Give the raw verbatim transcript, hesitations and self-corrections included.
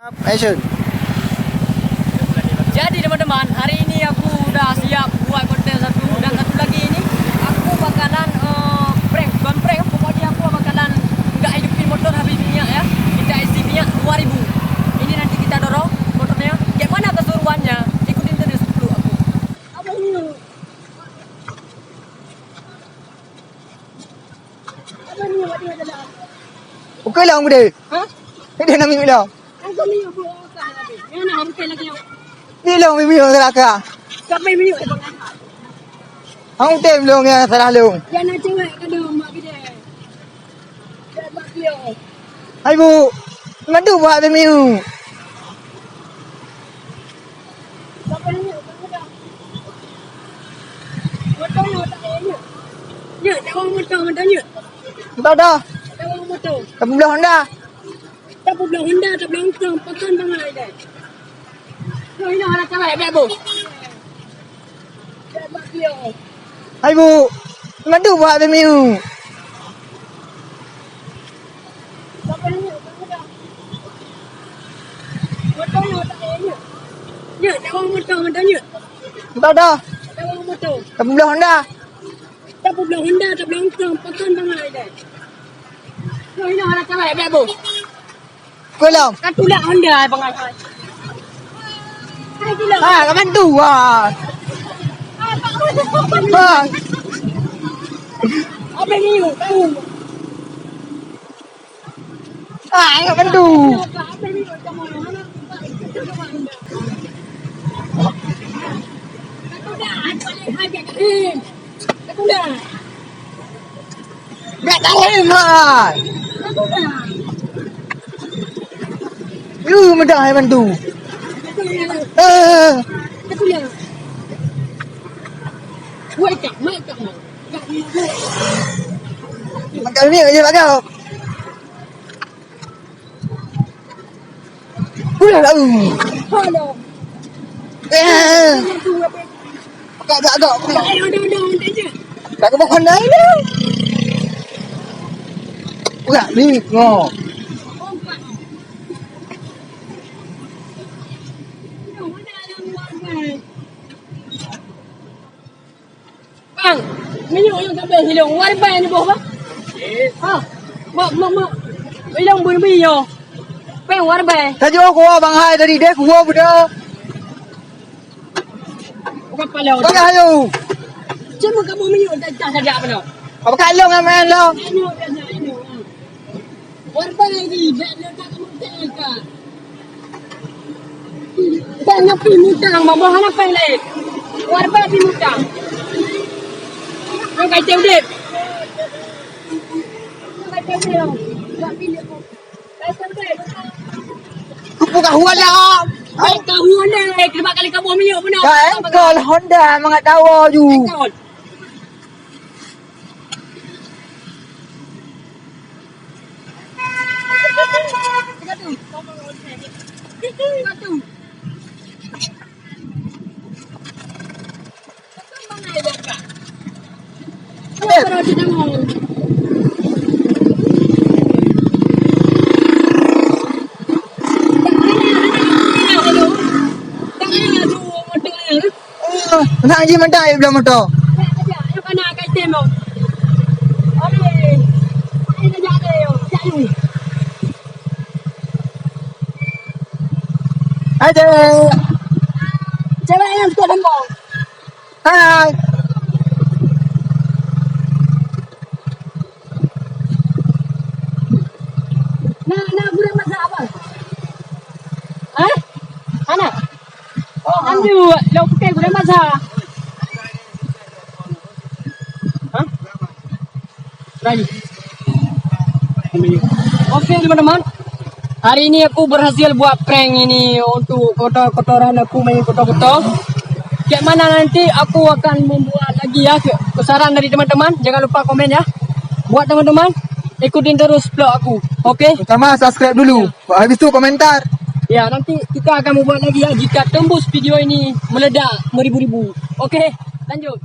Action. Jadi teman-teman, hari ini aku udah siap buat konten satu dan satu lagi ini aku bakalan, eh, prank, bukan prank, pokoknya aku bakalan nggak hidupin motor habis minyak ya. Kita isi minyak dua ribu. Ini nanti kita dorong motornya. Kayak mana keseruannya? Ikutin terus dulu aku. Ukai lah, Budi. Ha? Dia nak minyak lah. Ni long minyak salah ka. Sampai minyak, eh, bang. Aku tem long yang salah long. Yang nak cewek ka dong, mak gede. Hai, Bu. Madu buat minyak. Nyoe, tawang motor, motor nyoe. Entah dah. Tawang motor. Tapi belah Honda. Tapi belah Honda, tapi belah Honda, pakan bangai deh. Nyoe, ini orang kalah, bebo. Hai, Bu. Madu buat minyak. Nyoe, tawang motor, motor nyoe. Entah dah. Tawang motor. Tapi belah Honda. Tapi belah Honda, tapi belah Honda, pakan bangai deh. Nyoe, ini orang kalah, bebo. Kolom. Ka tulak Honda, bang Alhaj. Hai, tulak. Ha, ka bantu, ha. Ha. Apa ni, yuk? Tahu. Ha, ka bantu. Ka tulak. Bèk tahe mai. Lu meudah hai bantu. Eh. Makan ni aja bagau. Udah lah. Halo. Eh. Agak, agak, agak. Tak ada, ada, ada, ada je. Tak ada pohon lain dah. Udah ni, oh. Bang, minyeuk nyang ka abéh silong, warbai nyoe boh, Bang. Ha, mak, mak, mak. Silong bun bi nyoe. Péng warbai. Tajoh kuah Bang hai tadi deh, kuah budak. Bukan pala. Bang ayo. Cuma kamu minyeuk dah, dah, dah, apa dah? Apa kalong main lo? Minyeuk dah, dah, minyeuk. Warbai lagi, bèk le ka kamoe teuka. Bèk nyoe pih mutang, bah, bah hana péng laén. Warbai pih mutang. Nyoe ka itém udép. Nyoe ka itém udép. Ka itém udép. Kupu ka huan dah. Bèk ka huan dah, eh, keuleubak kali kamoe minyeuk beuna. Ka engkol Honda mangat tawa ju. Engkol. Ah, nak jih mantap air belah motor. Ada. Cewek yang suka tembok. Hai. Nak, nak gurèe masak apa? Hah? Hana? Oh, ambil lauk pakai gurèe masak. Hah? Lagi. Oke, teman-teman. Hari ini aku berhasil buat prank ini untuk kotor-kotoran aku main kotor-kotor. Kayak mana nanti aku akan membuat lagi ya, ke-, saran dari teman-teman. Jangan lupa komen ya. Buat teman-teman, ikutin terus vlog aku. Oke? Pertama subscribe dulu. Habis tu komentar. Ya, nanti kita akan membuat lagi ya jika tembus video ini meledak meribu-ribu. Oke, lanjut.